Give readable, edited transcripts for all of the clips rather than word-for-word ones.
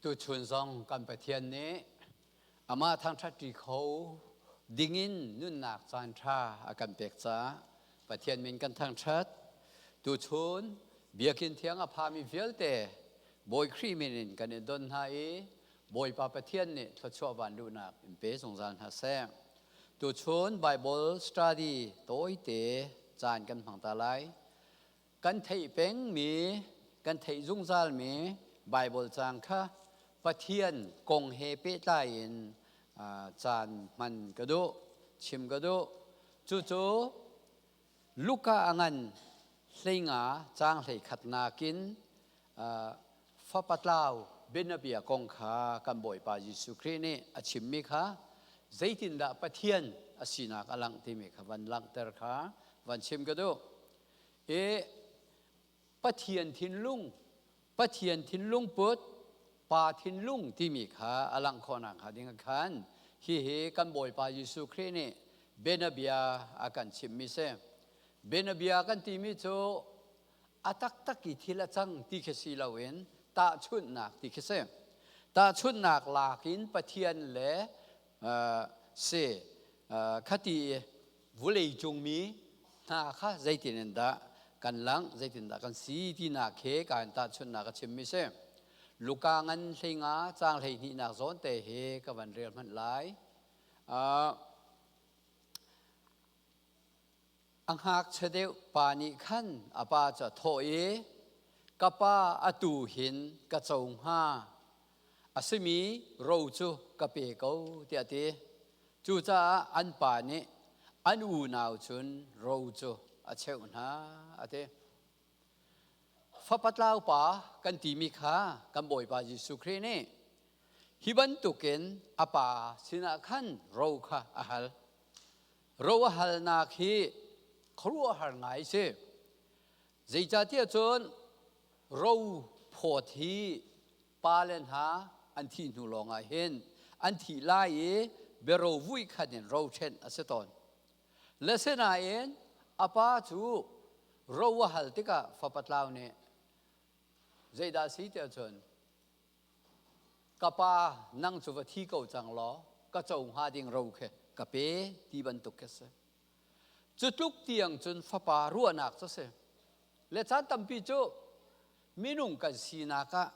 Tuchun zong kan Pathian nih amah thangṭhatṭi kho dingin nunnak caanṭha a kan pek caah Pathian min kan thangṭhat. Tuchun Biakinn thiang a phami vialte Bawi Khrih min in kan i don hna i Bawipa Pathian nih thluachuah vanluhnak in pe zungzal hna seh. Tuchun Bible study tawite caan kan hmang ta lai. Kan theih pengmi, kan theih zungzalmi Bible caang kha Pathian kong he pehtlai in caan hman ka duh, chim ka duh. Cucu Luka a ngan hleinga caang hleikhatnak in fapa tlau bianabia kong kha kan Bawipa Jesuh Khrih nih a chimmi kha zeitindah Pathian a sinak a langh timi kha van langhter kha van chim ka duh. I Pathian thinlung, Pathian thinlung put, pa thinlung timi kha a langh khawhnak hnga ding ah khan hihi kan Bawipa Jesuh Khrih nih bianabia a kan chimhmi si. Bianabia kan timi cu a taktak i thil a cang ti khi si loin tahchunhnak ti khi si. Tahchunhnak lak in Pathian le si khati vulei cungmi hna kha zeitin in dah kan langh, zeitin dah kan si tinak he ka in tahchunhnak a chimmi si. Luka ngan hleinga caang hleihnihnak zawn te hi ka van rel hmanh lai. A ngakchia deuh pa nih khan a pa cu a thawh i, Ka pa, atu hin ka co hnga a simi ro cu ka pe ko, tiah a ti. Cucaah an pa nih an unau cun ro cu a cheuh hna, a ti. Fapa tlau pa kan timi kha kan Bawipa Jesuh Khrih nih hi bantukin a pa sinah khan ro kha a hal. Ro a halnak hi khuaruahhar ngai si. Zeicahtiah cun ro phawt hi pa le hna an thih hnu lawngah hin an thih lai i biaro vui khat in ro ṭhen a si tawn. Le sinain a pa cu ro a hal tikah fapa tlau nih zeidah si tiah cun ka pa nang cu va thi ko cang law ka co hnga ding ro khi ka pe ti bantuk khi si. Cu tluk tiang cun fapa ruahnak cu si. Le caan tampi cu minung kan sinak ah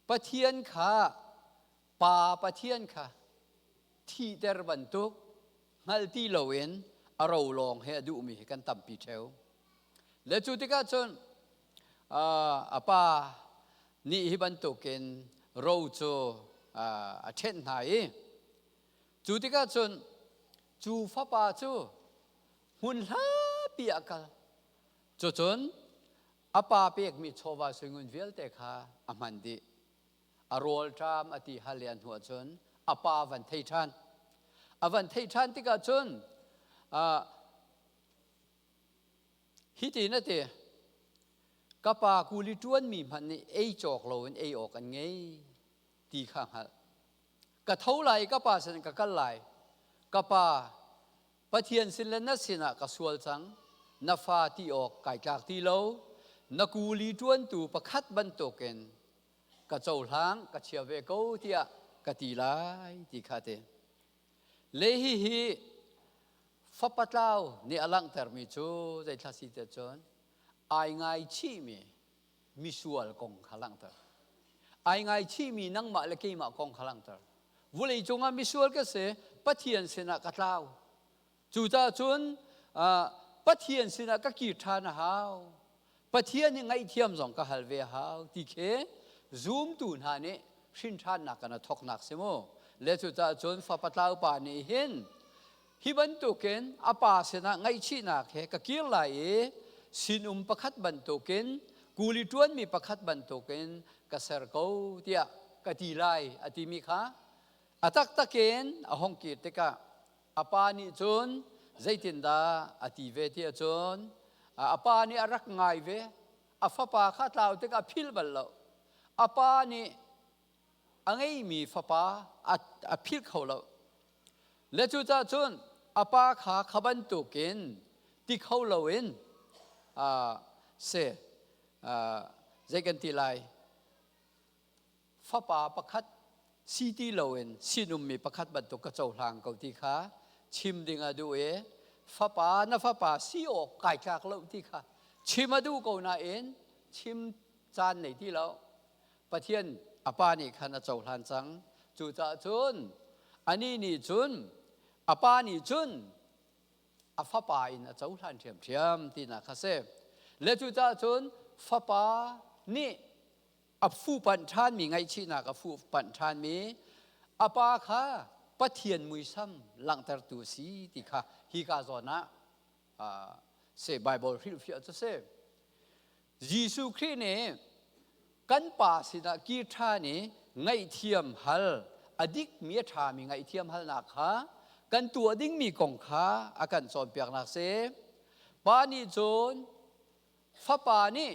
Pathian kha Pa Pathian kha thihter bantuk hngal ti loin a ro lawng he a duhmi hi kan tampi ṭheo. Le cu tikah cun a pa nih hi bantukin ro cu a ṭhenh hna i cu tikah cun cu fapa cu hmun hlapi ah kal. Cucun a pa pekmi chawva suingun vialte kha a hman dih. A rawlṭam a ti hal i a hnuah cun a pa van thei ṭhan. A van theih ṭhan tikah cun hitin a ti, ka pa kuli ṭuanmi hmanh nih ei cawk loin ei awk an ngei ti kha hngalh. Ka tho lai i ka pa sin ka kal lai. Ka pa, Pathian sin le na sinah ka sual cang. Na fa ti awk kai tlak ti lo. Na kuli ṭuantu pakhat bantukin ka cohlang ka chia ve ko tiah ka ti lai ti kha ti. Le hihi fapa tlau nih a langhtermi cu zeithla si te cun ai ngaichihmi misual kong kha langhter. Ai ngaichihmi nangmah le keimah kong kha langhter. Vulei cungah misual ka si, Pathian sinah ka tlau. Cucaah cun Pathian sinah ka kir ṭhan a hau. Pathian nih ngaihthiam zong ka hal ve a hau ti khi zumtu hna nih hrinṭhannak kan a thawknak si mu. Le cucaah cun fapa tlau pa nih hin hi bantukin a pa sinah ngaihchihnak he ka kir lai i sinum pakhat bantukin kuli ṭuanmi pakhat bantukin ka ser ko tiah ka ti lai a timi kha a taktak in a hong kir tikah A pa nih cun zeitindah a ti ve ti ahcun a pa nih a rak ngai ve. A fapa kha tlau tikah a philh bal lo. A pa nih a ngeimi fapa a philh kho lo. Le cucaah cun a pa kha kha bantukin ti kho loin si zei kan ti lai? fapa pakhat si ti loin sinummi pakhat bantuk ka cohlang ko ti kha chim ding a duh i fapa na fapa si awk kai tlak lo ti kha chim a duh ko nain chim caan nei ti lo. Pathian a pa nih khan a cohlan cang. Cucaah cun anih nih cun a pa nih cun a fapa in a cohlan ṭhiamṭhiam tinak kha si. Le cucaah cun fapa nih a fuhpanh ṭhanmi ngaihchihnak a fuhpanh ṭhanmi a pa kha Pathian muisam langhtertu si ti kha hika zawn ah se Bible hrilhfiah cu si. Jesuh Khrih nih kan pa sinah kir ṭhan i ngaihthiam hal a dikmi a ṭhami ngaihthiam halnak kha kan tuah dingmi kong kha a kan cawnpiaknak si. Pa nih cun fapa nih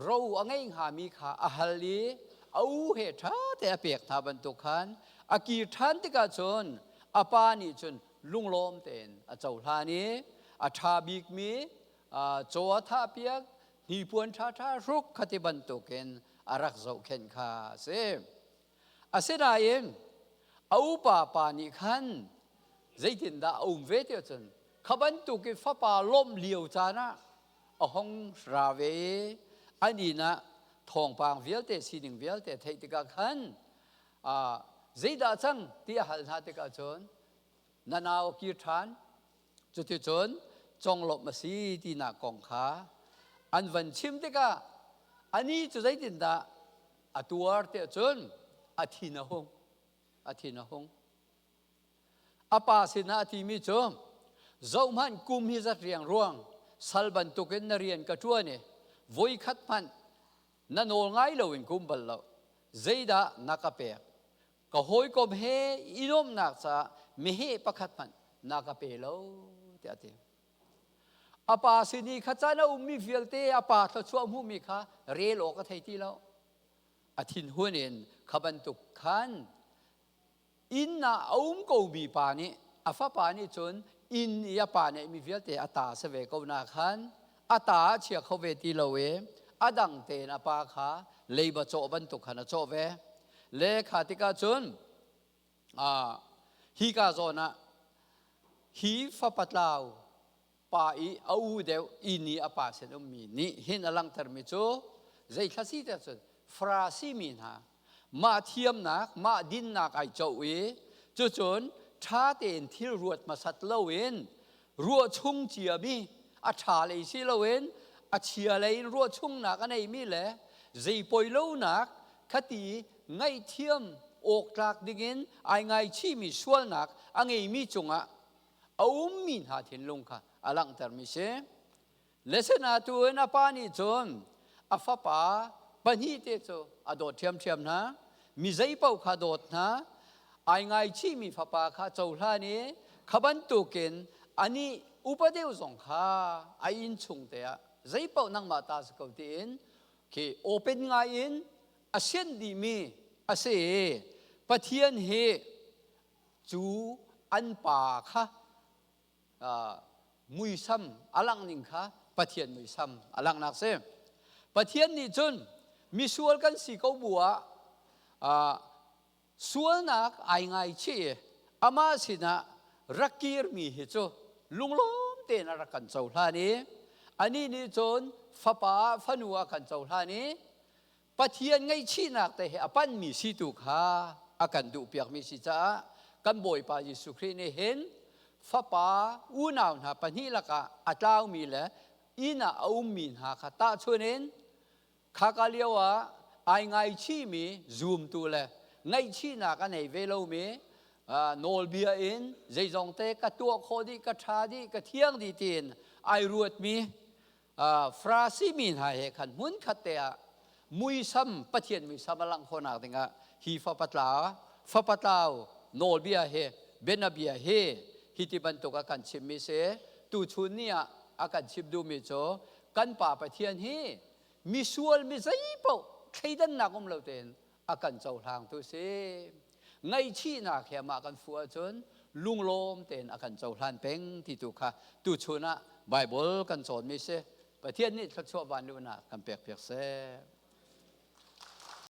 ro a ngei hngami kha a hal i a u he ṭha te a pek hna bantuk khan a kir ṭhan tikah cun a pa nih cun lunglawm tein a cohlan i a ṭha bikmi caw a thahpiak, hnipuan ṭhaṭha hruk kha ti bantukin a rak zohkhenh kha a si. Asinain a upa pa nih khan zeitindah a um ve ti ahcun kha bantuk i fapa lawmh lio caan ah a hong ra ve i an inn ah thawngpang vialte sining vialte theih tikah khan zeidah cang ti a hal hna tikah cun na nau kir ṭhan. Cuticun conglawmh a si tinak kong kha an van chim tikah anih cu zeitindah a tuar tiah cun a thin a hung. A thin a hung. A pa sinah a timi cu zohhmanh kum hi zat riangruang sal bantukin na rian ka ṭuan i voikhat hmanh na nawl ngai loin kum bal lo. Zeidah na ka pek? Ka hawikom he i nuamhnak caah meheh pakhat hmanh na ka pe lo tiah a ti. A pa sin i kha caan a ummi vialte a pa thluachuah hmuhmi kha rel awk a thei ti lo. A thinhun in kha bantuk khan inn ah a um komi pa nih a fapa nih cun inn i a pa neihmi vialte a ta si ve ko na khan a ta a chia kho ve ti lo i a dang tein a pa kha leiba cawh bantuk khan a cawh ve. Le kha tikah cun hika zawn ah hi fapa tlau pa i a u deuh inn i a pa sin ummi nih hin a langhtermi cu zei thla si tiah cun Farasi mi hna mah thiamnak mah dinnak ai coh i cucun ṭha tein thil ruat hmasat loin ruah chung ciami a ṭha lei si loin a chia lei in ruah chungnak a neimi le zei poi lonak khati ngaihthiam awk tlak dingin ai ngaichihmi sualnak a ngeimi cungah a ummi hna thinlung kha a langhtermi si. Lesena tu in a pa nih cun a fapa pahnih te cu a dawt ṭhiamṭhiam hna. Mi zei paoh kha dawt hna. Ai ngaichihmi fapa kha cohlan i kha bantukin anih upa deuh zong kha a inn chung te ah zei paoh nangmah ta si ko tiin khi open ngai in a sianh dihmi a si i Pathian hi cu an pa kha muisam a langh ning kha Pathian muisam a langhnak si. Pathian nih cun misual kan si ko bu ah sualnak ai ngaichih i amah sinah rak kirmi hi cu lunglawm tein a rak kan cohlan i anih nih cun fapa fanu a kan cohlan i Pathian ngaihchihnak te he a panhmi si tu kha a kan duhpiakmi si caah kan Bawipa Jesuh Khrih nih hin fapa unau hna pahnih lakah a tlaumi le inn ah a ummi hna kha tahchun in khaka lio ah ai ngaichihmi zumtu le ngaihchihnak a nei ve lomi nawlbia in zeizong te ka tuah khawh dih ka ṭha dih ka thiang dih tiin ai ruatmi Farasi mi hna he khan hmun khat te ah muisam Pathian muisam a langh khawhnak dingah hi fapa tlau nawlbia he bianabia he hi ti bantuk a kan chimmi si. Tuchun ni ah a kan chim duhmi cu kan Pa Pathian hi misual mi zeipaoh thleidannak um lo tein a kan cohlangtu si. Ngaihchihnak he amah kan fuh ahcun lunglawm tein a kan cohlan peng ti tu kha tuchun ah Bible kan cawnmi si. Pathian nih thluachuah vanluhnak kan pek piak seh.